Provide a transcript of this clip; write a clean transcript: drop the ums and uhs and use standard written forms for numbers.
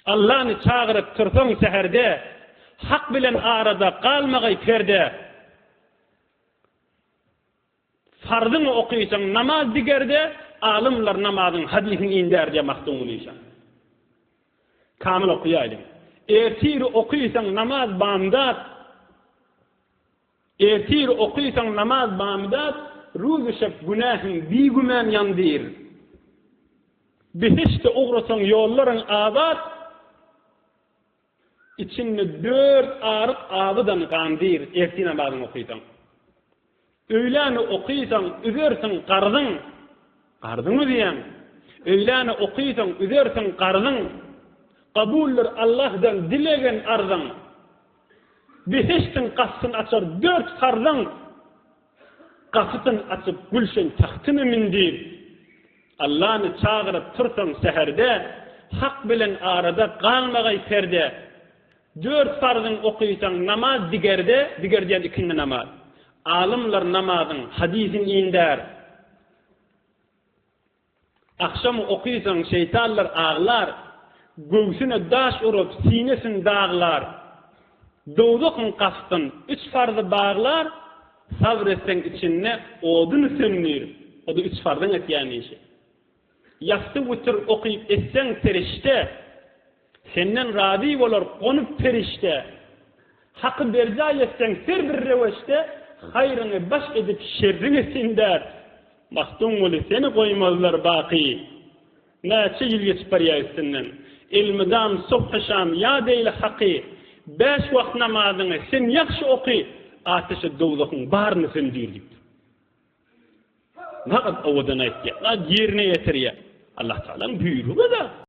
Allany çagyryp tursaň säherde, Hak bilen arada galmagaý perde. Farzyňy okysaň namaz digerde, Alymlar namazyň hadysyny indär diýýär Magtymguly işan. Kamyl okaýaýlyň. Ertir okysaň namaz bamdat, Ertir okysaň namaz bamdat, Ruzy-şep günähiň bigümän ýandyr. Behişde ugrasaň ýollaryň abat, Içinde dört aryk abydan gandyr, Ertir namazyňy okysaň. Öýläni okysaň üzersiň garzyň, Garzyň üzýäň. Öýläni okysaň üzersiň garzyň, Kabuldyr Allahdan dilegen arzyň. Behişdiň gapysyn açar dört farzyň, Gapysyn açyp gülşen tagtyna mündir. Allany çagyryp tursaň säherde, Hak bilen arada galmagaý perde. Dört farzyň okysaň namaz digerde, Diger diýen ikindi namaz. Alymlar namazyň hadysyn indär. Agşam okysaň şeýtanlar aglar, Göwsüne daş urup sinesin daglar. Dowzahyň gapysyn üç farzy baglar, Sabr etseň içinde oduny söndür, O-da üç farzyň etýän işi. Ýassy witr okyp etseň serişde, Senden razy bolar gonup perişde. Haky berjaý etseň her bir röwüşde, Haýryňy baş edip şerriňi sindär. Magtymguly seni goýmazlar baky. Näçe ýyl geçip barýar üstünden. Elmydam sobhy-şam ýat eýle Haky. Bäş wagt namazyňy sen ýagşy oky, Ateşi dowzahyň baryny söndür diýipdir. Nagat owadan aýtýar, nagat ýerine ýetirýär. Allah Tagalaň buýrugy-da.